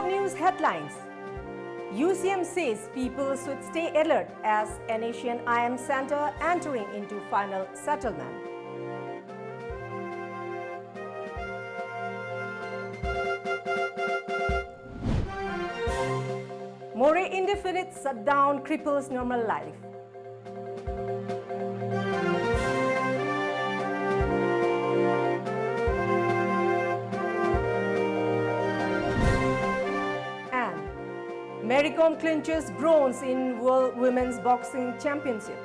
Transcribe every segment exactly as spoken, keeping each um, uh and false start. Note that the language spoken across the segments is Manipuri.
News headlines. U C M says people should stay alert as N H A and I M center entering into final settlement. Moreh indefinite shutdown cripples normal life. And Mary Kom clinches bronze in World Women's Boxing Championship.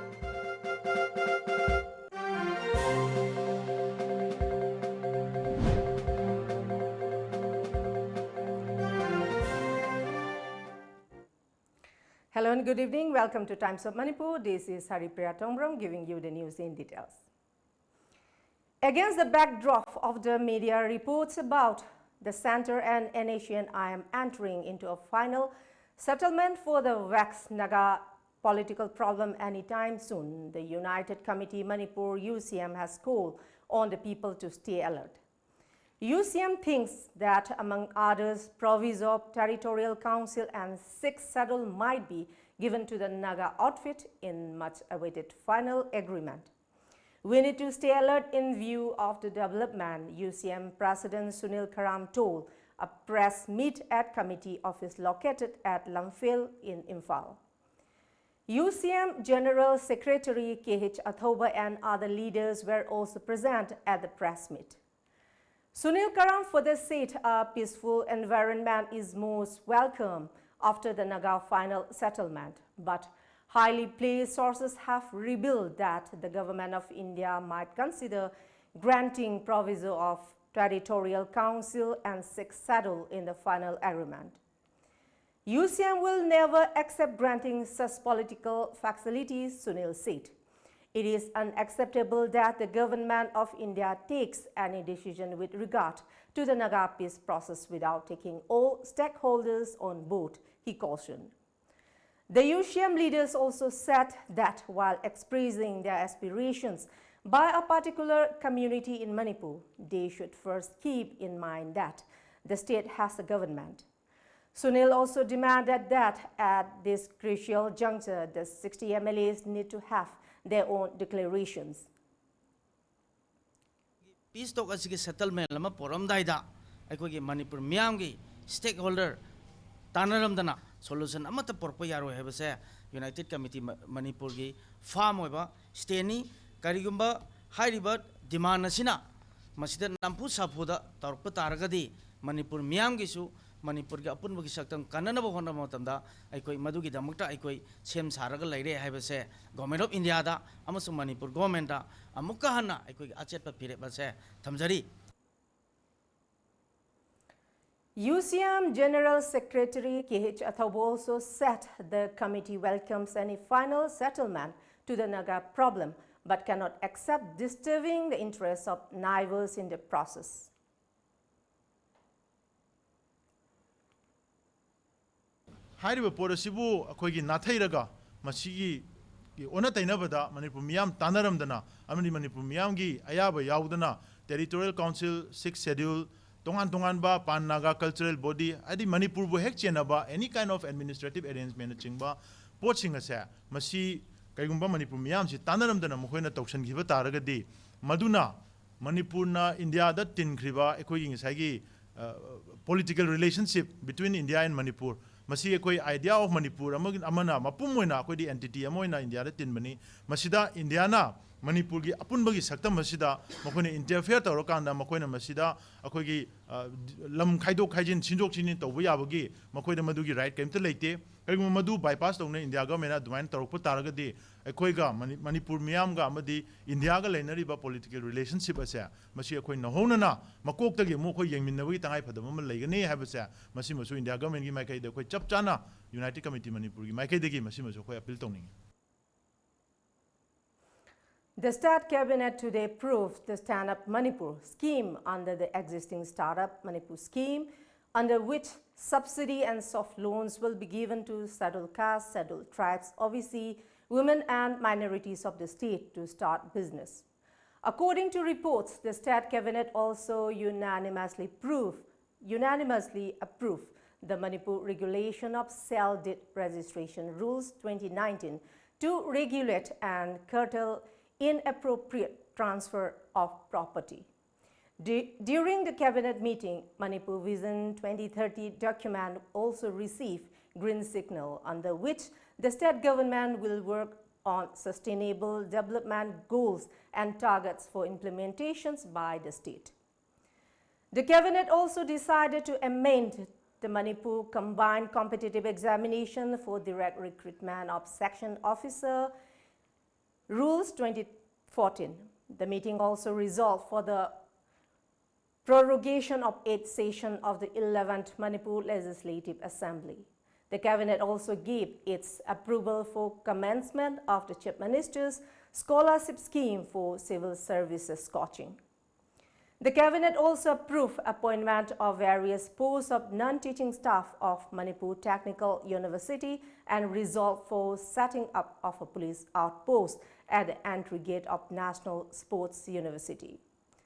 Hello and good evening. Welcome to Times of Manipur. This is Haripriya Tongbram giving you the news in details. Against the backdrop of the media reports about the center and N H A and I M entering into a final settlement for the vexed Naga political problem anytime soon, the United Committee Manipur U C M has called on the people to stay alert. U C M thinks that, among others, proviso of territorial council and sixth schedule might be given to the Naga outfit in much awaited final agreement. We need to stay alert in view of the development, U C M President Sunil Karam told a press meet at committee office located at Lamphel in Imphal. U C M General Secretary K H Athouba and other leaders were also present at the press meet. Sunil Karam further said a peaceful environment is most welcome after the Naga final settlement, but highly placed sources have revealed that the government of India might consider granting proviso of territorial council and sixth schedule in the final agreement. U C M will never accept granting such political facilities, Sunil said. It is unacceptable that the government of India takes any decision with regard to the Naga peace process without taking all stakeholders on board, he cautioned. The U C M leaders also said that while expressing their aspirations by a particular community in Manipur, they should first keep in mind that the state has a government. Sunil also demanded that at this crucial juncture, the sixty M L As need to have their own declarations. Peace talk ꯑꯁꯤꯒꯤ settlement ꯑꯃ ꯄꯨꯔꯝꯗꯥꯏꯗ ꯑꯩꯈꯣꯏꯒꯤ ꯃꯅꯤꯄꯨꯔ ꯃꯤꯌꯥꯝꯒꯤ stakeholder ꯇꯥꯟꯅꯔꯝꯗꯅ solution ꯑꯃꯠꯇ ꯄꯨꯔꯛꯄ ꯌꯥꯔꯣꯏ ꯍꯥꯏꯕꯁꯦ United Committee ꯃ- ꯃꯅꯤꯄꯨꯔꯒꯤ firm ꯑꯣꯏꯕ standꯅꯤ꯫ ꯀꯔꯤꯒꯨꯝꯕ ꯍꯥꯏꯔꯤꯕ demand ꯑꯁꯤꯅ ꯃꯁꯤꯗ ꯅꯝꯐꯨ ꯁꯥꯐꯨꯗ ꯇꯧꯔꯛꯄ ꯇꯥꯔꯒꯗꯤ ꯃꯅꯤꯄꯨꯔ ꯃꯤꯌꯥꯝꯒꯤꯁꯨ ꯃꯅꯤꯄꯨꯔꯒꯤ ꯑꯄꯨꯟꯕꯒꯤ ꯁꯛꯇꯝ ꯀꯟꯅꯅꯕ ꯍꯣꯠꯅꯕ ꯃꯇꯝꯗ ꯑꯩꯈꯣꯏ ꯃꯗꯨꯒꯤꯗꯃꯛꯇ ꯑꯩꯈꯣꯏ ꯁꯦꯝ ꯁꯥꯔꯒ ꯂꯩꯔꯦ ꯍꯥꯏꯕꯁꯦ Government of Indiaꯗ ꯑꯃꯁꯨꯡ ꯃꯅꯤꯄꯨꯔ governmentꯇ ꯑꯃꯨꯛꯀ ꯍꯟꯅ ꯑꯩꯈꯣꯏꯒꯤ ꯑꯆꯦꯠꯄ ꯐꯤꯔꯦꯞ ꯑꯁꯦ ꯊꯝꯖꯔꯤ꯫ U C M General Secretary K H Athawba also said the committee welcomes any final settlement to the Naga problem, but cannot accept disturbing the interests of neighbors in the process. ꯍꯥꯏꯔꯤꯕ ꯄꯣꯠ ꯑꯁꯤꯕꯨ ꯑꯩꯈꯣꯏꯒꯤ ꯅꯥꯊꯩꯔꯒ ꯃꯁꯤꯒꯤ ꯑꯣꯟꯅ ꯇꯩꯅꯕꯗ ꯃꯅꯤꯄꯨꯔ ꯃꯤꯌꯥꯝ ꯇꯥꯟꯅꯔꯝꯗꯅ ꯑꯃꯗꯤ ꯃꯅꯤꯄꯨꯔ ꯃꯤꯌꯥꯝꯒꯤ ꯑꯌꯥꯕ ꯌꯥꯎꯗꯅ Territorial Council, Sixth Schedule, ꯇꯣꯉꯥꯟ ꯇꯣꯉꯥꯟꯕ Pan Naga Cultural Body, ꯍꯥꯏꯗꯤ ꯃꯅꯤꯄꯨꯔꯕꯨ ꯍꯦꯛ ꯆꯦꯟꯅꯕ any kind of administrative arrangementꯅꯆꯤꯡꯕ ꯄꯣꯠꯁꯤꯡ ꯑꯁꯦ ꯃꯁꯤ ꯀꯩꯒꯨꯝꯕ ꯃꯅꯤꯄꯨꯔ ꯃꯤꯌꯥꯝꯁꯤ ꯇꯥꯟꯅꯔꯝꯗꯅ ꯃꯈꯣꯏꯅ ꯇꯧꯁꯤꯟꯈꯤꯕ ꯇꯥꯔꯒꯗꯤ ꯃꯗꯨꯅ ꯃꯅꯤꯄꯨꯔꯅ ꯏꯟꯗꯤꯌꯥꯗ ꯇꯤꯟꯈ꯭ꯔꯤꯕ ꯑꯩꯈꯣꯏꯒꯤ ꯉꯁꯥꯏꯒꯤ political relationship between India and Manipur, ꯃꯁꯤ ꯑꯩꯈꯣꯏ idea of Manipur ꯑꯃꯒꯤ ꯑꯃꯅ ꯃꯄꯨꯝ ꯑꯣꯏꯅ ꯑꯩꯈꯣꯏꯗꯤ entity ꯑꯃ ꯑꯣꯏꯅ ꯏꯟꯗꯤꯌꯥꯗ ꯇꯤꯟꯕꯅꯤ꯫ ꯃꯁꯤꯗ ꯏꯟꯗꯤꯌꯥꯅ ꯃꯅꯤꯄꯨꯔꯒꯤ ꯑꯄꯨꯟꯕꯒꯤ ꯁꯛꯇꯝ ꯑꯁꯤꯗ ꯃꯈꯣꯏꯅ interfere ꯇꯧꯔꯀꯥꯟꯗ ꯃꯈꯣꯏꯅ ꯃꯁꯤꯗ ꯑꯩꯈꯣꯏꯒꯤ ꯂꯝ ꯈꯥꯏꯗꯣꯛ ꯈꯥꯏꯖꯤꯟ ꯁꯤꯟꯗꯣꯛ ꯁꯤꯟꯖꯤꯟ ꯇꯧꯕ ꯌꯥꯕꯒꯤ ꯃꯈꯣꯏꯗ ꯃꯗꯨꯒꯤ right ꯀꯔꯤꯝꯇ ꯂꯩꯇꯦ꯫ ꯀꯔꯤꯒꯨꯝꯕ ꯃꯗꯨ bypass ꯇꯧꯅ ꯏꯟꯗꯤꯌꯥ governmentꯅ ꯑꯗꯨꯃꯥꯏꯅ ꯇꯧꯔꯛꯄ ꯇꯥꯔꯒꯗꯤ ꯑꯩꯈꯣꯏꯒ ꯃꯅꯤ- ꯃꯅꯤꯄꯨꯔ ꯃꯤꯌꯥꯝꯒ ꯑꯃꯗꯤ ꯏꯟꯗꯤꯌꯥꯒ ꯂꯩꯅꯔꯤꯕ political relationship ꯑꯁꯦ ꯃꯁꯤ ꯑꯩꯈꯣꯏ ꯅꯧꯍꯧꯅꯅ ꯃꯀꯣꯛꯇꯒꯤ ꯑꯃꯨꯛ ꯑꯩꯈꯣꯏ ꯌꯦꯡꯃꯤꯟꯅꯕꯒꯤ ꯇꯉꯥꯏ ꯐꯗꯕ ꯑꯃ ꯂꯩꯒꯅꯤ ꯍꯥꯏꯕꯁꯦ ꯃꯁꯤꯃꯁꯨ ꯏꯟꯗꯤꯌꯥ governmentꯀꯤ ꯃꯥꯏꯀꯩꯗ ꯑꯩꯈꯣꯏ ꯆꯞ ꯆꯥꯅ United Committee ꯃꯅꯤꯄꯨꯔꯒꯤ ꯃꯥꯏꯀꯩꯗꯒꯤ ꯃꯁꯤꯃꯁꯨ ꯑꯩꯈꯣꯏ appeal ꯇꯧꯅꯤꯡꯉꯤ꯫ The State Cabinet today approved the Stand Up Manipur scheme under the existing Startup Manipur scheme, under which subsidy and soft loans will be given to scheduled caste, scheduled tribes, O B C, women and minorities of the state to start business. According to reports, the State Cabinet also unanimously approved, unanimously approved the Manipur Regulation of Sale Deed Registration Rules twenty nineteen to regulate and curtail inappropriate transfer of property. Du- during the cabinet meeting, Manipur Vision twenty thirty document also received green signal, under which the state government will work on sustainable development goals and targets for implementations by the state. The cabinet also decided to amend the Manipur Combined Competitive Examination for Direct Recruitment of Section Officer Rules twenty fourteen. The meeting also resolved for the prorogation of eighth session of the eleventh Manipur Legislative Assembly. The cabinet also gave its approval for commencement of the Chief Minister's scholarship scheme for civil services coaching. The cabinet also approved appointment of various posts of non-teaching staff of Manipur Technical University and resolved for setting up of a police outpost at the entry gate of National Sports University.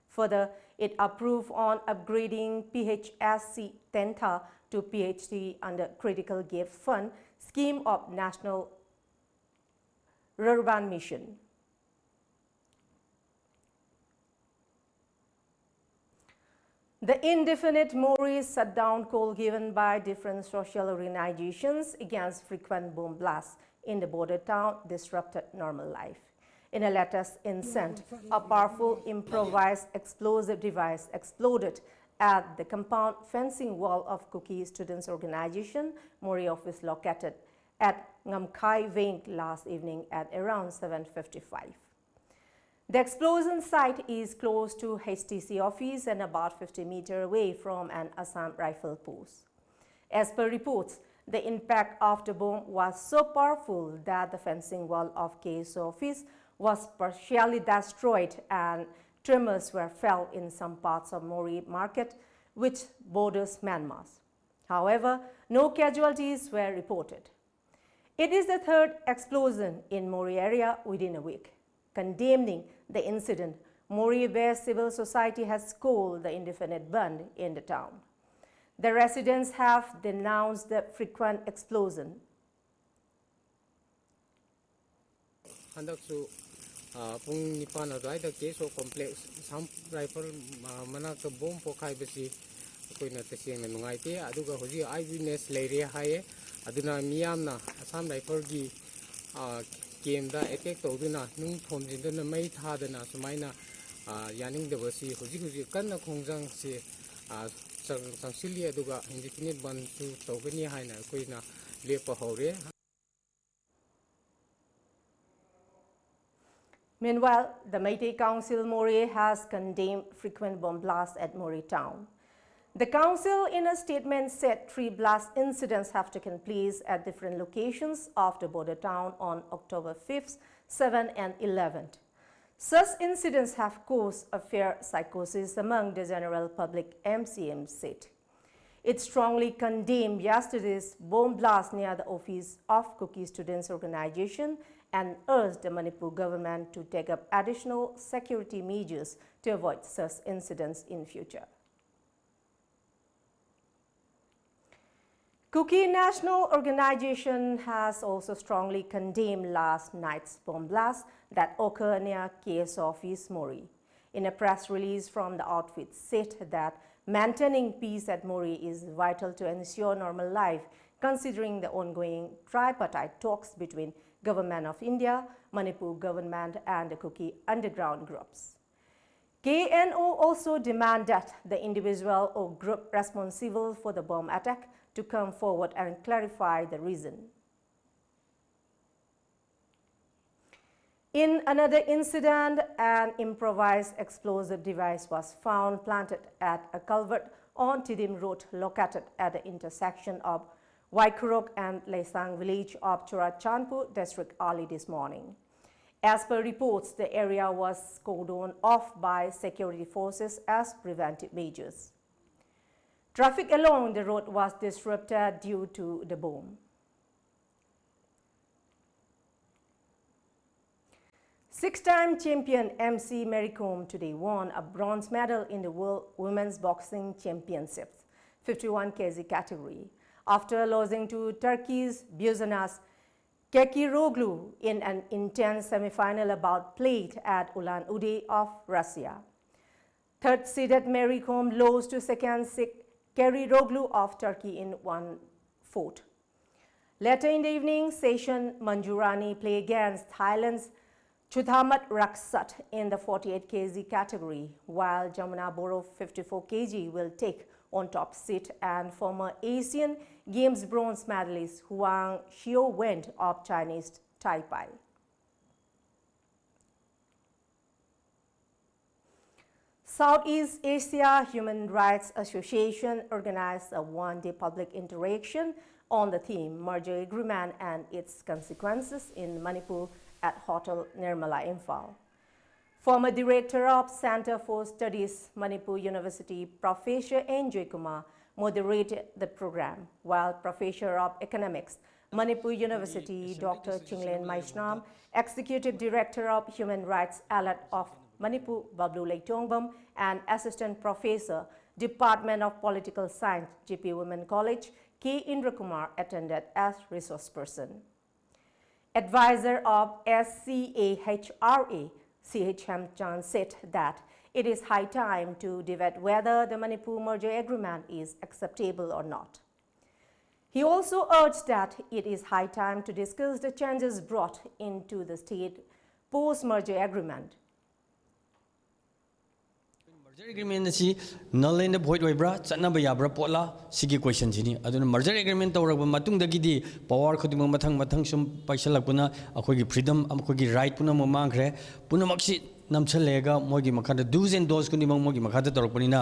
Further, it approved on upgrading P H S C Tentha to P H D under Critical Gap Fund scheme of National Rurban Mission. The indefinite Moreh shutdown call given by different social organizations against frequent bomb blasts in the border town disrupted normal life. In a latest incident, a powerful improvised explosive device exploded at the compound fencing wall of Kuki Students Organization Moreh office located at Ngamkhai Wing last evening at around seven fifty-five. The explosion site is close to H T C office and about fifty meter away from an Assam Rifle post. As per reports, the impact of the bomb was so powerful that the fencing wall of K S O office was partially destroyed and tremors were felt in some parts of Moreh market, which borders Myanmar. However, no casualties were reported. It is the third explosion in Moreh area within a week. Condemning the incident, Moreh-based civil society has called the indefinite ban in the town. The residents have denounced the frequent explosion. ꯍꯟꯗꯛꯁꯨ ꯄꯨꯡ ꯅꯤꯄꯥꯟ ꯑꯗꯨꯋꯥꯏꯗ ꯀꯦ ꯑꯦꯁ ꯑꯣ ꯀꯣꯝꯄ꯭ꯂꯦꯛꯁ ꯑꯁꯥꯝ ꯔꯥꯏꯐꯜ ꯃꯅꯥꯛꯇ ꯕꯣꯝ ꯄꯣꯈꯥꯏꯕꯁꯤ ꯑꯩꯈꯣꯏꯅ ꯇꯁꯦꯡꯅ ꯅꯨꯡꯉꯥꯏꯇꯦ꯫ ꯑꯗꯨꯒ ꯍꯧꯖꯤꯛ ꯑꯥꯏ ꯋꯤꯠꯅꯦꯁ ꯂꯩꯔꯦ ꯍꯥꯏꯌꯦ꯫ ꯑꯗꯨꯅ ꯃꯤꯌꯥꯝꯅ ꯑꯁꯥꯝ ꯔꯥꯏꯐꯜꯒꯤ ꯀꯦꯝꯗ ꯑꯦꯇꯦꯛ ꯇꯧꯗꯨꯅ ꯅꯨꯡ ꯊꯣꯝꯖꯤꯟꯗꯨꯅ ꯃꯩ ꯊꯥꯗꯅ ꯁꯨꯃꯥꯏꯅ ꯌꯥꯅꯤꯡꯗꯕꯁꯤ ꯍꯧꯖꯤꯛ ꯍꯧꯖꯤꯛ ꯀꯟꯅ ꯈꯣꯡꯖꯪꯁꯤ ꯆꯪꯁꯤꯜꯂꯤ꯫ ꯑꯗꯨꯒ ꯏꯟꯗꯤꯐꯤꯅꯤꯠ ꯕꯟꯁꯨ ꯇꯧꯒꯅꯤ ꯍꯥꯏꯅ ꯑꯩꯈꯣꯏꯅ ꯂꯦꯞꯄ ꯍꯧꯔꯦ꯫ Meanwhile, the Meitei Council Moreh has condemned frequent bomb blasts at Moreh town. The council, in a statement, said three blast incidents have taken place at different locations of the border town on October fifth, seventh, and eleventh. Such incidents have caused a fair psychosis among the general public, M C M said. It strongly condemned yesterday's bomb blast near the office of Kuki Students Organization and urged the Manipur government to take up additional security measures to avoid such incidents in future. Kuki National Organization has also strongly condemned last night's bomb blast that occurred near K S office Moreh. In a press release from the outfit said that maintaining peace at Moreh is vital to ensure normal life, considering the ongoing tripartite talks between Government of India, Manipur government and the Kuki underground groups. K N O also demanded the individual or group responsible for the bomb attack to come forward and clarify the reason. In another incident, an improvised explosive device was found planted at a culvert on Tidim Road, located at the intersection of Waikhurok and Leisang village of Churachandpur district early this morning. As per reports, the area was cordoned off by security forces as preventive measures. Traffic along the road was disrupted due to the bomb. Six-time champion M C Mary Kom today won a bronze medal in the World Women's Boxing Championships. fifty-one K G category. After losing to Turkey's Buzanas Kekiroglu in an intense semi-final bout played at Ulan-Ude of Russia. Third seeded Mary Kom lost to second seed Keriroglu of Turkey in one fourth. Later in the evening session, Manjurani play against Thailand's Chuthamat Raksat in the forty-eight K G category, while Jamuna Boro fifty-four K G will take on top seat and former Asian Games bronze medalist Huang Xiuwen of Chinese Taipei. Southeast Asia Human Rights Association organized a one-day public interaction on the theme Merger Agreement and Its Consequences in Manipur at Hotel Nirmala, Imphal. Former director of Center for Studies, Manipur University, Professor N J Kumar moderated the program, while Professor of Economics, Manipur University, Doctor Chinglen Maishnam, Executive Director of Human Rights Allied of Manipur, Bablu Leitongam, and Assistant Professor, Department of Political Science, J P Women College, K Indra Kumar attended as resource person. Advisor of S C A H R A, C H M Chan said that it is high time to debate whether the Manipur Merger Agreement is acceptable or not. He also urged that it is high time to discuss the changes brought into the state post-merger agreement. Merger Agreement ꯑꯁꯤ null and void ꯑꯣꯏꯕ꯭ꯔꯥ, ꯆꯠꯅꯕ ꯌꯥꯕ꯭ꯔꯥ ꯄꯣꯠꯂꯥ, ꯁꯤꯒꯤ question ꯁꯤꯅꯤ꯫ ꯑꯗꯨꯅ Merger Agreement ꯇꯧꯔꯕ ꯃꯇꯨꯡꯗꯒꯤꯗꯤ power ꯈꯨꯗꯤꯡꯃꯛ ꯃꯊꯪ ꯃꯊꯪ ꯁꯨꯝ ꯄꯥꯏꯁꯜꯂꯛꯄꯅ ꯑꯩꯈꯣꯏꯒꯤ freedom, ꯑꯩꯈꯣꯏꯒꯤ right ꯄꯨꯝꯅꯃꯛ ꯃꯥꯡꯈ꯭ꯔꯦ꯫ ꯄꯨꯝꯅꯃꯛꯁꯤ ꯅꯝꯁꯜꯂꯛꯑꯒ ꯃꯣꯏꯒꯤ ꯃꯈꯥꯗ do's and don'ts ꯈꯨꯗꯤꯡꯃꯛ ꯃꯣꯏꯒꯤ ꯃꯈꯥꯗ ꯇꯧꯔꯛꯄꯅꯤꯅ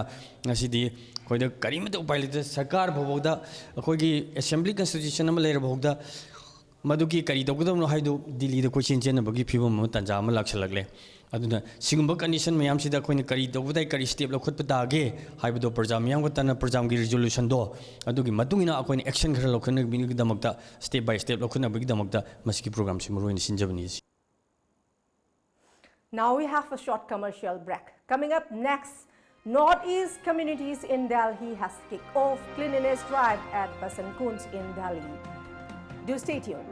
ꯉꯁꯤꯗꯤ ꯑꯩꯈꯣꯏꯗ ꯀꯔꯤꯃꯇ ꯎꯄꯥꯏ ꯂꯩꯇꯦ꯫ ꯁꯔꯀꯥꯔ ꯐꯥꯎꯕꯗ, ꯑꯩꯈꯣꯏꯒꯤ assembly constitution ꯑꯃ ꯂꯩꯔ ꯐꯥꯎꯗ ꯃꯗꯨꯒꯤ ꯀꯔꯤ ꯇꯧꯒꯗꯕꯅꯣ ꯍꯥꯏꯗꯨ ꯗꯤꯜꯂꯤꯗ ꯀꯣꯏꯆꯦꯟ ꯆꯦꯟꯅꯕꯒꯤ ꯐꯤꯕꯝ ꯑꯃ, ꯇꯥꯟꯖꯥ ꯑꯃ ꯂꯥꯛꯁꯜꯂꯛꯂꯦ꯫ ꯑꯗꯨꯅ ꯁꯤꯒꯨꯝꯕ condition ꯃꯌꯥꯝꯁꯤꯗ ꯑꯩꯈꯣꯏꯅ ꯀꯔꯤ ꯇꯧꯕ ꯇꯥꯏ, ꯀꯔꯤ step ꯂꯧꯈꯠꯄ ꯇꯥꯒꯦ ꯍꯥꯏꯕꯗꯣ ꯄ꯭ꯔꯖꯥ ꯃꯤꯌꯥꯝꯒ ꯇꯥꯟꯅ ꯄ꯭ꯔꯖꯥꯒꯤ resolution ꯗꯣ ꯑꯗꯨꯒꯤ ꯃꯇꯨꯡ ꯏꯟꯅ ꯑꯩꯈꯣꯏꯅ action ꯈꯔ ꯂꯧꯈꯠꯅꯕꯒꯤꯗꯃꯛꯇ, step by step ꯂꯧꯈꯠꯅꯕꯒꯤꯗꯃꯛꯇ ꯃꯁꯤꯒꯤ program ꯁꯤ ꯃꯔꯨ ꯑꯣꯏꯅ ꯁꯤꯟꯖꯕꯅꯤ꯫ Now we have a short commercial break. Coming up next, Northeast communities in Delhi has kicked off cleanliness drive at Basant Kunj in Delhi. Do stay tuned.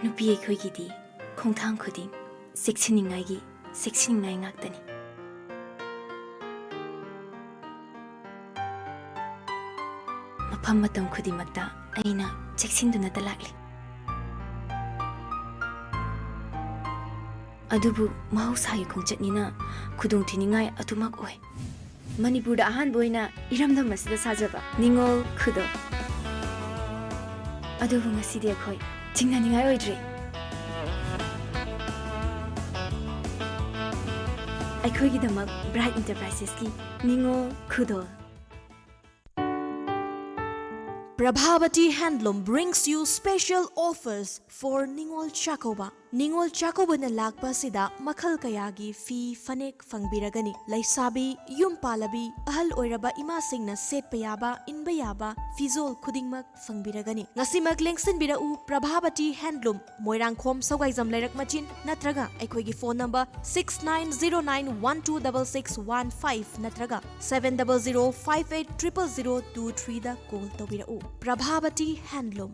ꯅꯨꯄꯤ ꯑꯩꯈꯣꯏꯒꯤꯗꯤ ꯈꯣꯡꯊꯥꯡ ꯈꯨꯗꯤꯡ ꯆꯦꯛꯁꯤꯟꯅꯤꯡꯉꯥꯏꯒꯤ ꯆꯦꯛꯁꯤꯟꯅꯤꯡꯉꯥꯏ ꯉꯥꯛꯇꯅꯤ꯫ ꯃꯐꯝ ꯃꯇꯝ ꯈꯨꯗꯤꯡꯃꯛꯇ ꯑꯩꯅ ꯆꯦꯛꯁꯤꯟꯗꯨꯅꯇ ꯂꯥꯛꯂꯤ꯫ ꯑꯗꯨꯕꯨ ꯃꯍꯧꯁꯥꯒꯤ ꯈꯣꯡꯆꯠꯅꯤꯅ ꯈꯨꯗꯣꯡꯊꯤꯅꯤꯡꯉꯥꯏ ꯑꯗꯨꯃꯛ ꯑꯣꯏ꯫ ꯃꯅꯤꯄꯨꯔꯗ ꯑꯍꯥꯟꯕ ꯑꯣꯏꯅ ꯏꯔꯝꯗꯝ ꯑꯁꯤꯗ ꯁꯥꯖꯕ ꯅꯤꯉꯣꯜ ꯈꯨꯗꯣꯜ꯫ ꯑꯗꯨꯕꯨ ꯉꯁꯤꯗꯤ ꯑꯩꯈꯣꯏ ꯆꯤꯡꯅꯅꯤꯡꯉꯥꯏ ꯑꯣꯏꯗ꯭ꯔꯦ꯫ ꯑꯩꯈꯣꯏꯒꯤꯗꯃꯛ ꯕ꯭ꯔꯥꯏꯠ ꯏꯟꯇꯔꯄ꯭ꯔꯥꯏꯁꯦꯁꯀꯤ ꯅꯤꯉꯣꯜ ꯈꯨꯗꯣꯜ꯫ Prabhavati Handloom brings you special offers for Ningol Chakkouba. ꯅꯤꯉꯣꯜ ꯆꯥꯛꯀꯧꯕꯅ ꯂꯥꯛꯄ ꯑꯁꯤꯗ ꯃꯈꯜ ꯀꯌꯥꯒꯤ ꯐꯤ, ꯐꯅꯦꯛ ꯐꯪꯕꯤꯔꯒꯅꯤ꯫ ꯂꯩꯁꯥꯕꯤ, ꯌꯨꯝ ꯄꯥꯜꯂꯕꯤ, ꯑꯍꯜ ꯑꯣꯏꯔꯕ ꯏꯃꯥꯁꯤꯡꯅ ꯁꯦꯠꯄ ꯌꯥꯕ, ꯏꯟꯕ ꯌꯥꯕ ꯐꯤꯖꯣꯜ ꯈꯨꯗꯤꯡꯃꯛ ꯐꯪꯕꯤꯔꯒꯅꯤ꯫ ꯉꯁꯤꯃꯛ ꯂꯦꯡꯁꯤꯟꯕꯤꯔꯛꯎ ꯄ꯭ꯔꯚꯥꯕꯇꯤ ꯍꯦꯟꯗꯂꯨꯝ, ꯃꯣꯏꯔꯥꯡꯈꯣꯝ ꯁꯧꯒꯥꯏꯖꯝ ꯂꯩꯔꯛ ꯃꯆꯤꯟ ꯅꯠꯇ꯭ꯔꯒ ꯑꯩꯈꯣꯏꯒꯤ phone number six nine zero nine one two double six one five ꯅꯠꯇ꯭ꯔꯒ seven double zero five eight triple zero two threeꯗ call ꯇꯧꯕꯤꯔꯛꯎ꯫ Prabhavati handloom.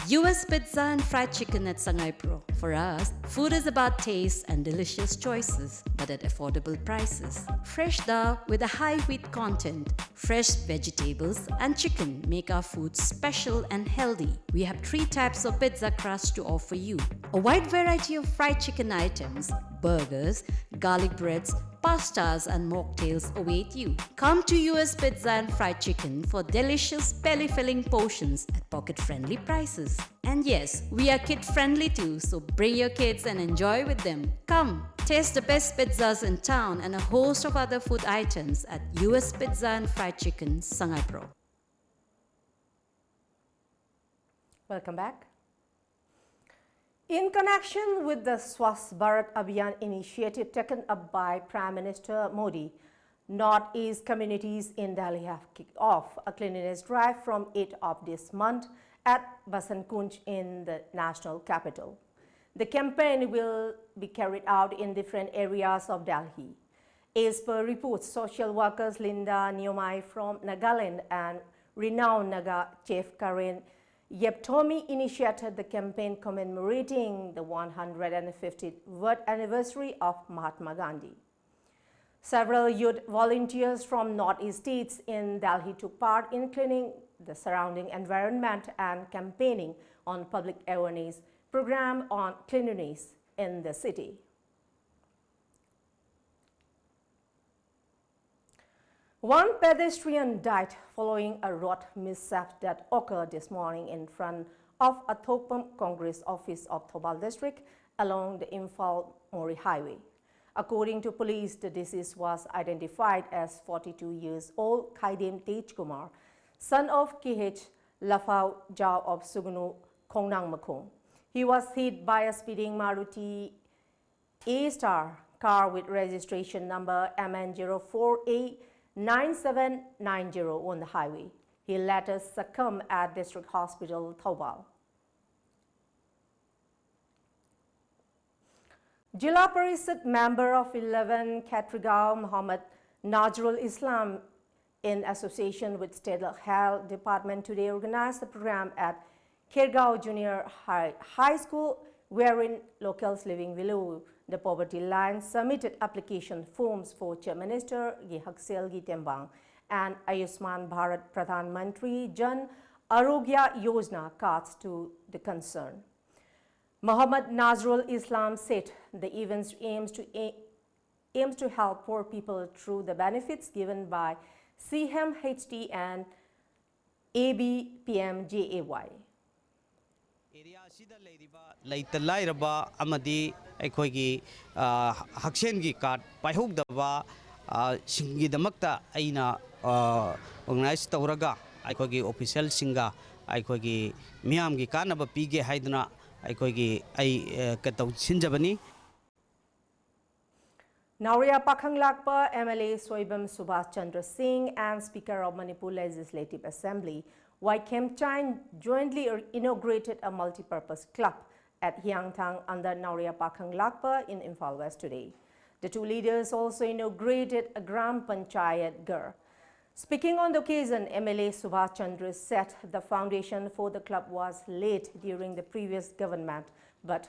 U S Pizza and Fried Chicken at Sangaipro. For us, food is about taste and delicious choices, but at affordable prices. Fresh dal with a high wheat content, fresh vegetables, and chicken make our food special and healthy. We have three types of pizza crust to offer you: a wide variety of fried chicken items, burgers, garlic breads, pastas, and mocktails await you. Come to U S Pizza and Fried Chicken for delicious, belly filling portions at pocket friendly prices. And yes, we are kid friendly too, so bring your kids and enjoy with them. Come, taste the best pizzas in town and a host of other food items at U S Pizza and Fried Chicken, Sangaipro. Welcome back. In connection with the Swasth Bharat Abhiyan initiative taken up by Prime Minister Modi, Northeast communities in Delhi have kicked off a cleanliness drive from eighth of this month at Basant Kunj in the national capital. The campaign will be carried out in different areas of Delhi. As per reports, social workers Linda Nyomai from Nagaland and renowned Naga chef Karen Yeptomi initiated the campaign commemorating the one hundred fiftieth birth anniversary of Mahatma Gandhi. Several youth volunteers from Northeast states in Delhi took part in cleaning the surrounding environment and campaigning on public awareness program on cleanliness in the city. One pedestrian died following a road mishap that occurred this morning in front of Athokpam Congress office of Thoubal district along the Imphal Moreh highway. According to police, the deceased was identified as forty-two years old Khaidem Tej Kumar, son of K H Lafau Jao of Sugnu, Khongnang Makhong. He was hit by a speeding Maruti A Star car with registration number M N zero four A nine seven nine zero on the highway. He later succumbed at District Hospital, Thoubal. Zilla Parishad member of eleven Khetrigao, Mohammad Nazrul Islam, in association with State Health Department, today organized a program at Khergaon Junior High, High School, wherein locals living below the poverty line submitted application forms for Chief Minister Gi Haksealgi Tembang and Ayushman Bharat Pradhan Mantri Jan Arogya Yojana cards to the concern. Mohammad Nazrul Islam said the event aims to aims to help poor people through the benefits given by C M H D and A B P M J A Y. Area ꯑꯁꯤꯗ ꯂꯩꯔꯤꯕ ꯂꯩꯇ ꯂꯥꯏꯔꯕ ꯑꯃꯗꯤ ꯑꯩꯈꯣꯏꯒꯤ ꯍꯛꯁꯦꯜꯒꯤ ꯀꯥꯔꯗ ꯄꯥꯏꯍꯧꯗꯕ ꯁꯤꯡꯒꯤꯗꯃꯛꯇ ꯑꯩꯅ ꯑꯣꯔꯒꯅꯥꯏꯖ ꯇꯧꯔꯒ ꯑꯩꯈꯣꯏꯒꯤ ꯑꯣꯐꯤꯁꯦꯜꯁꯤꯡꯒ ꯑꯩꯈꯣꯏꯒꯤ ꯃꯤꯌꯥꯝꯒꯤ ꯀꯥꯟꯅꯕ ꯄꯤꯒꯦ ꯍꯥꯏꯗꯨꯅ ꯑꯩꯈꯣꯏꯒꯤ ꯑꯩ ꯀꯩꯇꯧ ꯁꯤꯟꯖꯕꯅꯤ꯫ Naoria Pakhang Lakpa M L A Soibam Subhash Chandra Singh and Speaker of Manipur Legislative Assembly Y Khemchand jointly inaugurated a multi-purpose club at Hiangthang under Naoria Pakhang Lakpa in Imphal West today. The two leaders also inaugurated a Gram Panchayat Ghar. Speaking on the occasion, M L A Subhash Chandra said the foundation for the club was laid during the previous government, but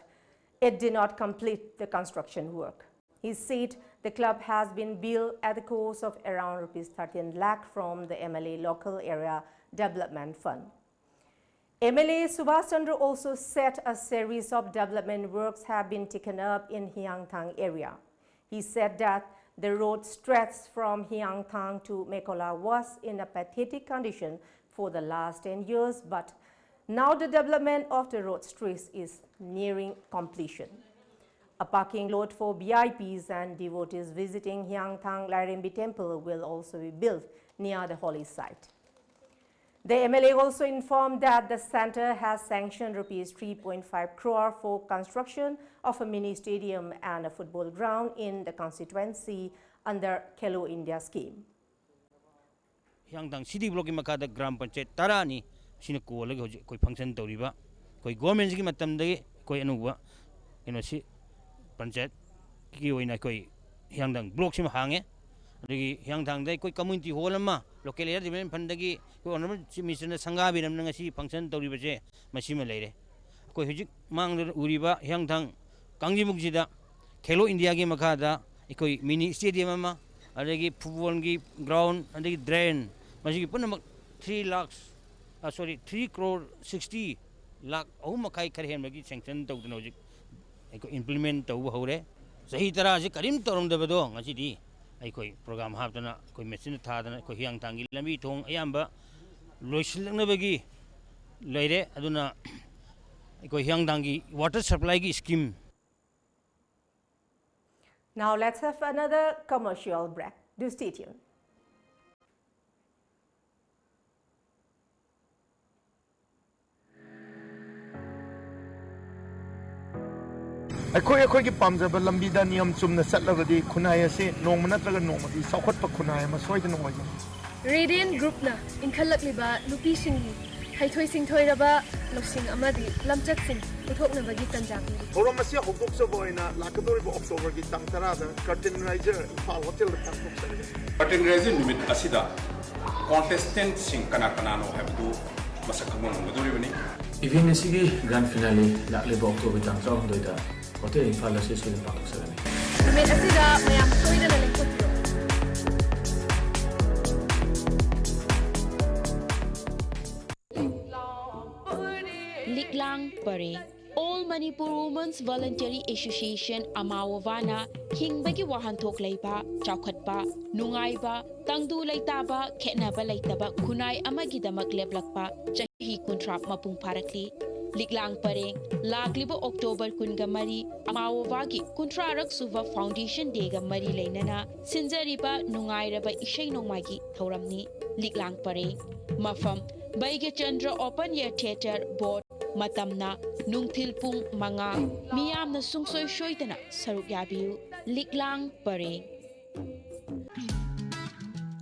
it did not complete the construction work. He said the club has been built at the cost of around rupees thirteen lakh from the M L A Local Area Development Fund. M L A Subhash Chandra also said a series of development works have been taken up in Hiangthang area. He said that the road stretch from Hiangthang to Mekola was in a pathetic condition for the last ten years, but now the development of the road stretch is nearing completion. A parking lot for V I Ps and devotees visiting Hiangthang Lairembi Temple will also be built near the holy site. The M L A also informed that the center has sanctioned rupees three point five crore for construction of a mini stadium and a football ground in the constituency under Khelo India scheme. Hiyangthang C D ꯕ꯭ꯂꯣꯛꯀꯤ ꯃꯈꯥꯗ ꯒ꯭ꯔꯥꯝ ꯄꯟꯆꯥꯌꯠ ꯇꯔꯥꯅꯤ ꯁꯤꯅ ꯀꯣꯜꯂꯒ ꯍꯧꯖꯤꯛ ꯑꯩꯈꯣꯏ ꯐꯪꯁꯟ ꯇꯧꯔꯤꯕ꯫ ꯑꯩꯈꯣꯏ ꯒꯣꯔꯃꯦꯟꯁꯤꯒꯤ ꯃꯇꯝꯗꯒꯤ ꯑꯩꯈꯣꯏ ꯑꯅꯧꯕ ꯀꯩꯅꯣꯁꯤ ꯄꯟꯆꯥꯌꯠꯀꯤ ꯑꯣꯏꯅ ꯑꯩꯈꯣꯏ ꯍꯤꯌꯥꯡꯊꯥꯡ ꯕ꯭ꯂꯣꯛꯁꯤꯃ ꯍꯥꯡꯉꯦ꯫ ꯑꯗꯒꯤ ꯍꯤꯌꯥꯡꯊꯥꯡꯗ ꯑꯩꯈꯣꯏ ꯀꯝꯃ꯭ꯌꯨꯅꯤꯇꯤ ꯍꯣꯜ ꯑꯃ ꯂꯣꯀꯦꯜ ꯑꯦꯔꯤꯌꯥ ꯗꯤꯕꯂꯞꯃꯦꯟ ꯐꯟꯗꯒꯤ ꯑꯩꯈꯣꯏ ꯑꯣꯅꯔꯦꯕꯜ ꯆꯤꯐ ꯃꯤꯅꯤꯁꯇꯔꯅ ꯁꯪꯒꯥꯕꯤꯔꯝꯅ ꯉꯁꯤ ꯐꯪꯁꯟ ꯇꯧꯔꯤꯕꯁꯦ ꯃꯁꯤꯃ ꯂꯩꯔꯦ꯫ ꯑꯩꯈꯣꯏ ꯍꯧꯖꯤꯛ ꯃꯥꯡꯗ ꯎꯔꯤꯕ ꯍꯤꯌꯥꯡꯊꯥꯡ ꯀꯥꯡꯖꯩꯕꯨꯡꯁꯤꯗ ꯈꯦꯂꯣ ꯏꯟꯗꯤꯌꯥꯒꯤ ꯃꯈꯥꯗ ꯑꯩꯈꯣꯏ ꯃꯤꯅꯤ ꯁ꯭ꯇꯦꯗꯤꯌꯝ ꯑꯃ, ꯑꯗꯒꯤ ꯐꯨꯠꯕꯣꯜꯒꯤ ꯒ꯭ꯔꯥꯎꯟ, ꯑꯗꯒꯤ ꯗ꯭ꯔꯦꯟ, ꯃꯁꯤꯒꯤ ꯄꯨꯝꯅꯃꯛ ꯊ꯭ꯔꯤ ꯂꯥꯛꯁ, ꯁꯣꯔꯤ, ꯊ꯭ꯔꯤ ꯀ꯭ꯔꯣꯔ ꯁꯤꯛꯁꯇꯤ ꯂꯥꯛ ꯑꯍꯨꯝ ꯃꯈꯥꯏ ꯈꯔ ꯍꯦꯟꯕꯒꯤ ꯁꯦꯡꯁꯟ ꯇꯧꯗꯅ ꯍꯧꯖꯤꯛ ꯑꯩꯈꯣꯏ ꯏꯝꯄ꯭ꯂꯤꯃꯦꯟ ꯇꯧꯕ ꯍꯧꯔꯦ꯫ ꯆꯍꯤ ꯇꯔꯥꯁꯤ ꯀꯔꯤꯝ ꯇꯧꯔꯝꯗꯕꯗꯣ ꯉꯁꯤꯗꯤ ꯑꯩꯈꯣꯏ ꯄ꯭ꯔꯣꯒ꯭ꯔꯥꯝ ꯍꯥꯞꯇꯅ ꯑꯩꯈꯣꯏ ꯃꯦꯆꯤꯟ ꯊꯥꯗꯅ ꯑꯩꯈꯣꯏ ꯍꯤꯌꯥꯡꯊꯥꯡꯒꯤ ꯂꯝꯕꯤ ꯊꯣꯡ ꯑꯌꯥꯝꯕ ꯂꯣꯏꯁꯤꯜꯂꯛꯅꯕꯒꯤ ꯂꯩꯔꯦ꯫ ꯑꯗꯨꯅ ꯑꯩꯈꯣꯏ ꯍꯤꯌꯥꯡꯊꯥꯡꯒꯤ ꯋꯥꯇꯔ ꯁꯄ꯭ꯂꯥꯏꯒꯤ scheme Now let's have another commercial break. Do stay tuned. ꯑꯩꯈꯣꯏ ꯑꯩꯈꯣꯏꯒꯤ ꯄꯥꯝꯖꯕ ꯂꯝꯕꯤꯗ ꯅꯤꯌꯝ ꯆꯨꯝꯅ ꯆꯠꯂꯕꯗꯤ ꯈꯨꯟꯅꯥꯏ ꯑꯁꯤ ꯅꯣꯡꯃ ꯅꯠꯇ꯭ꯔꯒ ꯅꯣꯡꯃꯗꯤ ꯆꯥꯎꯈꯠꯄ ꯈꯨꯟꯅꯥꯏ ꯑꯃ ꯁꯣꯏꯗꯅ ꯑꯣꯏꯒꯅꯤ꯫ Radiant Groupꯅ ꯏꯟꯈꯠꯂꯛꯂꯤꯕ ꯅꯨꯄꯤꯁꯤꯡꯒꯤ ꯍꯩꯊꯣꯏ ꯁꯤꯡꯊꯣꯏꯔꯕ ꯂꯧꯁꯤꯡ ꯑꯃꯗꯤ ꯂꯝꯆꯠꯁꯤꯡ ꯄꯨꯊꯣꯛꯅꯕꯒꯤ ꯇꯟꯖꯥ ꯄꯤꯔꯤ꯫ ꯊꯧꯔꯝ ꯑꯁꯤ ꯍꯧꯗꯣꯛꯆꯕ ꯑꯣꯏꯅ ꯂꯥꯛꯀꯗꯧꯔꯤꯕ ꯑꯣꯛꯇꯣꯕꯔꯒꯤ ꯇꯥꯡ ꯇꯔꯥꯗ Curtain Riser ꯏꯝꯐꯥꯜ ꯍꯣꯇꯦꯜꯗ ꯄꯥꯡꯊꯣꯛꯆꯔꯒꯅꯤ꯫ Curtain Riser ꯅꯨꯃꯤꯠ ꯑꯁꯤꯗ contestantꯁꯤꯡ ꯀꯅꯥ ꯀꯅꯥꯅꯣ ꯍꯥꯏꯕꯗꯨ ꯃꯁꯛ ꯈꯪꯕ ꯉꯝꯒꯗꯧꯔꯤꯕꯅꯤ꯫ Event ꯑꯁꯤꯒꯤ grand finale ꯂꯥꯛꯂꯤꯕ ꯑꯣꯛꯇꯣꯕꯔ ꯇꯥꯡ ꯇꯔꯥꯍꯨꯝꯗꯣꯏꯗ ꯍꯣꯇꯦꯜ ꯏꯝꯐꯥꯜꯗ ꯁꯤꯜ ꯁꯣꯏꯗꯅ ꯄꯥꯡꯊꯣꯛꯆꯒꯅꯤ꯫ ꯅꯨꯃꯤꯠ ꯑꯁꯤꯗ ꯃꯌꯥꯝ ꯁꯣꯏꯗꯅ ꯂꯦꯡꯊꯣꯛꯄꯤꯌꯨ꯫ ꯂꯤꯛꯂꯥꯡ ꯄꯔꯦꯡ꯫ All Manipur Women's Voluntary Association, ꯑꯃꯥꯋꯣꯕꯥꯅ ꯍꯤꯡꯕꯒꯤ ꯋꯥꯍꯟꯊꯣꯛ ꯂꯩꯕ, ꯆꯥꯎꯈꯠꯄ, ꯅꯨꯡꯉꯥꯏꯕ, ꯇꯪꯗꯨ ꯂꯩꯇꯥꯕ, ꯈꯦꯠꯅꯕ ꯂꯩꯇꯕ ꯈꯨꯟꯅꯥꯏ ꯑꯃꯒꯤꯗꯃꯛ ꯂꯦꯞꯂꯛꯄ ꯆꯍꯤ ꯀꯨꯟꯊ꯭ꯔꯥ ꯃꯄꯨꯡ ꯐꯥꯔꯛꯂꯤ꯫ ꯂꯤꯛꯂꯥꯡ ꯄꯔꯦꯡ ꯂꯥꯛꯂꯤꯕ ꯑꯣꯛꯇꯣꯕꯔ ꯀꯨꯟꯒ ꯃꯔꯤ, ꯑꯃꯥꯋꯣꯕꯥꯒꯤ ꯀꯨꯟꯊ꯭ꯔꯥꯔꯛ ꯁꯨꯕ Foundation Dayꯒ ꯃꯔꯤ ꯂꯩꯅꯅ ꯁꯤꯟꯖꯔꯤꯕ ꯅꯨꯡꯉꯥꯏꯔꯕ ꯏꯁꯩ ꯅꯣꯡꯃꯥꯏꯒꯤ ꯊꯧꯔꯝꯅꯤ꯫ ꯂꯤꯛꯂꯥꯡ ꯄꯔꯦꯡ꯫ ꯃꯐꯝ: ꯕꯩꯒ꯭ꯌꯆꯟꯗ꯭ꯔ Open Air Theatre, ꯕꯣꯔꯗ꯫ ꯃꯇꯝꯅ ꯅꯨꯡꯊꯤꯜ ꯄꯨꯡ ꯃꯉꯥ꯫ ꯃꯤꯌꯥꯝꯅ ꯁꯨꯡꯁꯣꯏ ꯁꯣꯏꯗꯅ ꯁꯔꯨꯛ ꯌꯥꯕꯤꯌꯨ꯫ ꯂꯤꯛꯂꯥꯡ ꯄꯔꯦꯡ꯫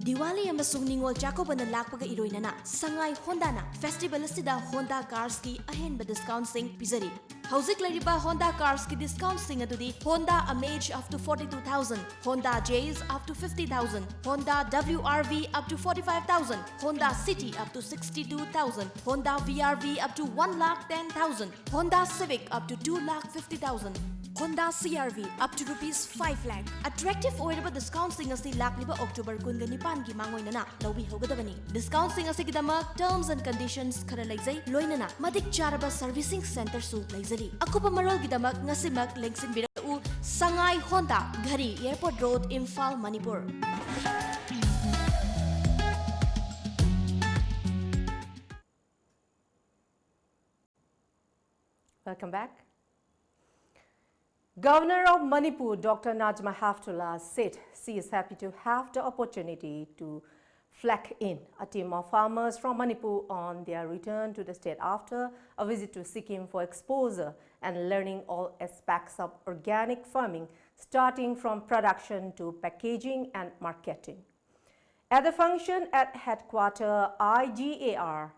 ꯗꯤꯋꯥꯂꯤ ꯑꯃꯁꯨꯡ ꯅꯤꯉꯣꯜ ꯆꯥꯛꯀꯧꯕꯅ ꯂꯥꯛꯄꯒ ꯏꯔꯣꯏꯅꯅ ꯁꯉꯥꯏ ꯍꯣꯟꯗꯥꯅ festival ꯑꯁꯤꯗ Honda carsꯀꯤ ꯑꯍꯦꯟꯕ discountꯁꯤꯡ ꯄꯤꯖꯔꯤ꯫ ꯍꯧꯖꯤꯛ ꯂꯩꯔꯤꯕ Honda carsꯀꯤ discountꯁꯤꯡ ꯑꯗꯨꯗꯤ Honda Amaze up to forty-two thousand, Honda Jazz up to fifty thousand, Honda W R V up to forty-five thousand, Honda City up to sixty-two thousand, Honda V R V up to one lakh ten thousand, Honda Civic up to two lakh fifty thousand, Honda C R V up to rupees five lakh꯫ Attractive ꯑꯣꯏꯔꯕ discountꯁꯤꯡ ꯑꯁꯤ ꯂꯥꯛꯂꯤꯕ ꯑꯣꯛꯇꯣꯕꯔ ꯀꯨꯟꯒ ꯅꯤꯄꯥꯟꯒꯤ ꯃꯥꯡꯑꯣꯏꯅꯅ ꯂꯧꯕꯤꯍꯧꯒꯗꯕꯅꯤ꯫ Discountꯁꯤꯡ ꯑꯁꯤꯒꯤꯗꯃꯛ terms and conditions ꯈꯔ ꯂꯩꯖꯩ, ꯂꯣꯏꯅꯅ ꯃꯇꯤꯛ ꯆꯥꯔꯕ servicing centreꯁꯨ ꯂꯩꯖꯔꯤ꯫ ꯑꯀꯨꯞꯄ ꯃꯔꯣꯜꯒꯤꯗꯃꯛ ꯉꯁꯤꯃꯛ ꯂꯦꯡꯁꯤꯟꯕꯤꯔꯛꯎ꯫ ꯁꯉꯥꯏ ꯍꯣꯟꯗꯥ, ꯘꯔꯤ, Airport Road, Imphal, Manipur. Welcome back. Governor of Manipur, Doctor Najma Heptulla, said she is happy to have the opportunity to Flag In, a team of farmers from Manipur on their return to the state after a visit to Sikkim for exposure and learning all aspects of organic farming, starting from production to packaging and marketing. At the function at headquarter I G A R,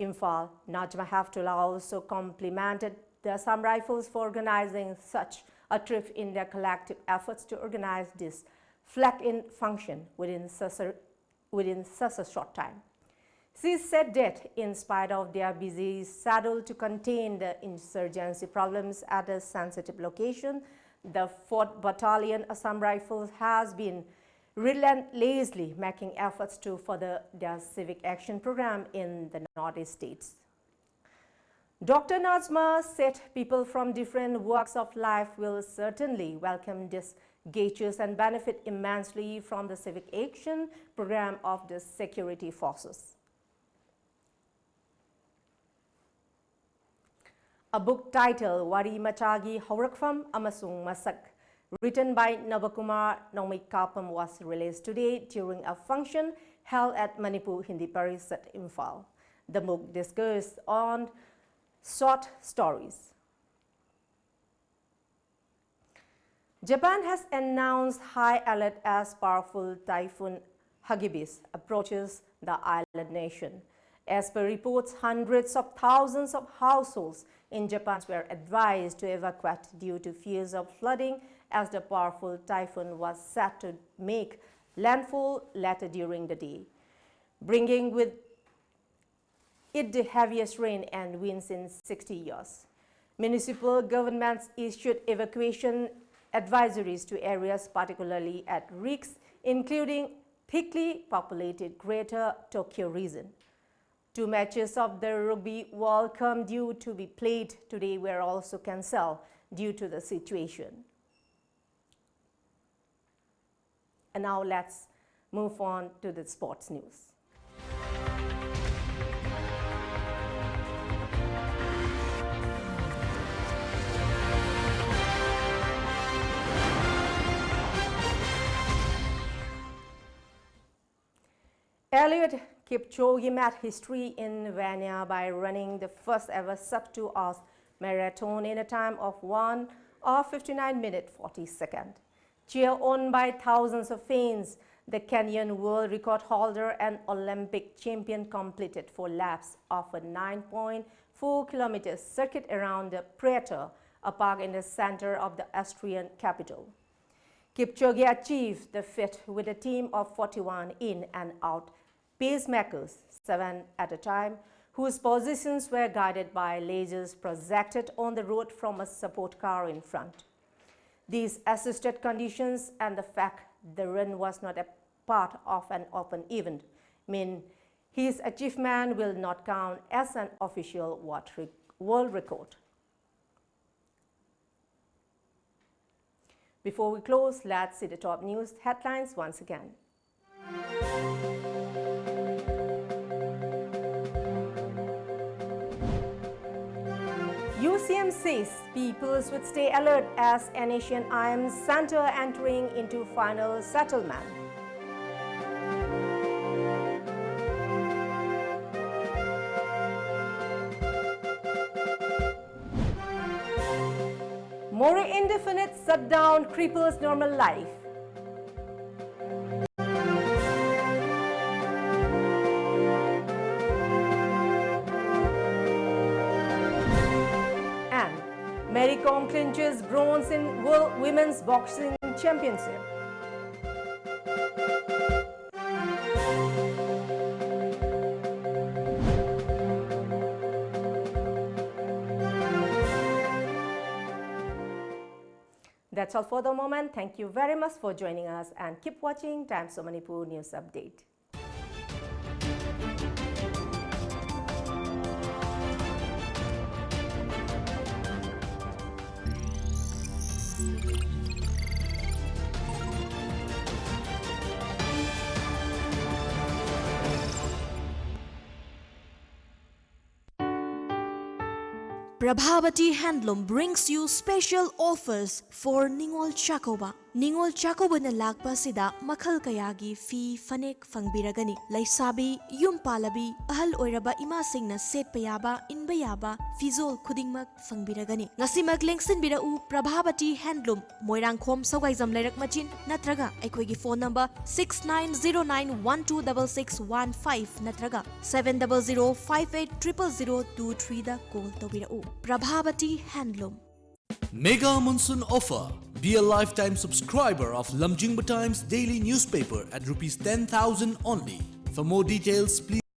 Imphal, Najma Heftullah also complimented the Assam Rifles for organizing such a trip in their collective efforts to organize this Flag In function within such a, within such a short time. She said that in spite of their busy schedule to contain the insurgency problems at a sensitive location, the fourth Battalion Assam Rifles has been relentlessly making efforts to further their civic action program in the Northeast states. Doctor Najma said people from different walks of life will certainly welcome this gestures and benefit immensely from the civic action program of the security forces. A book titled Wari Machagi Haurakfam Amasung Masak, written by Nabakumar Nongmei Kapam, was released today during a function held at Manipur Hindi Parishad, Imphal. The book discusses on short stories. Japan has announced high alert as powerful typhoon Hagibis approaches the island nation. As per reports, hundreds of thousands of households in Japan were advised to evacuate due to fears of flooding as the powerful typhoon was set to make landfall later during the day, bringing with it the heaviest rain and winds in sixty years. Municipal governments issued evacuation advisories to areas particularly at risk, including thickly populated Greater Tokyo region. Two matches of the Rugby World Cup due to be played today were also cancelled due to the situation. And now let's move on to the sports news. Eliud Kipchoge made history in Kenya by running the first ever sub two hours marathon in a time of one hour fifty-nine minutes forty seconds. Cheered on by thousands of fans, the Kenyan world record holder and Olympic champion completed four laps of a nine point four kilometer circuit around the Prater, a park in the center of the Austrian capital. Kipchoge achieved the feat with a team of forty-one in and out pacemakers, seven at a time, whose positions were guided by lasers projected on the road from a support car in front. These assisted conditions and the fact the run was not a part of an open event mean his achievement will not count as an official world rec-, world record. Before we close, let's see the top news headlines once again. U C M says pupils would stay alert as N H N I M center entering into final settlement. Moreh indefinite shutdown cripples normal life. And Mary Kom clinches bronze in World Women's Boxing Championship. That's all for the moment. Thank you very much for joining us and keep watching Times of Manipur News Update. Prabhavati Handloom brings you special offers for Ningol Chakouba. ꯅꯤꯉꯣꯜ ꯆꯥꯛꯀꯧꯕꯅ ꯂꯥꯛꯄ ꯑꯁꯤꯗ ꯃꯈꯜ ꯀꯌꯥꯒꯤ ꯐꯤ ꯐꯅꯦꯛ ꯐꯪꯕꯤꯔꯒꯅꯤ꯫ ꯂꯩꯁꯥꯕꯤ, ꯌꯨꯝ ꯄꯥꯜꯂꯕꯤ, ꯑꯍꯜ ꯑꯣꯏꯔꯕ ꯏꯃꯥꯁꯤꯡꯅ ꯁꯦꯠꯄ ꯌꯥꯕ, ꯏꯟꯕ ꯌꯥꯕ ꯐꯤꯖꯣꯜ ꯈꯨꯗꯤꯡꯃꯛ ꯐꯪꯕꯤꯔꯒꯅꯤ꯫ ꯉꯁꯤꯃꯛ ꯂꯦꯡꯁꯤꯟꯕꯤꯔꯛꯎ ꯄ꯭ꯔꯚꯥꯕꯇꯤ ꯍꯦꯟꯗꯂꯨꯝ, ꯃꯣꯏꯔꯥꯡꯈꯣꯝ ꯁꯧꯒꯥꯏꯖꯝ ꯂꯩꯔꯛ ꯃꯆꯤꯟ, ꯅꯠꯇ꯭ꯔꯒ ꯑꯩꯈꯣꯏꯒꯤ phone number six nine zero nine one two double six one five ꯅꯠꯇ꯭ꯔꯒ seven double zero five eight triple zero two three ꯗ call ꯇꯧꯕꯤꯔꯛꯎ꯫ Prabhavati handloom. Mega Monsoon Offer. Be a lifetime subscriber of Lamjingba Times Daily Newspaper at rupees ten thousand only. For more details, please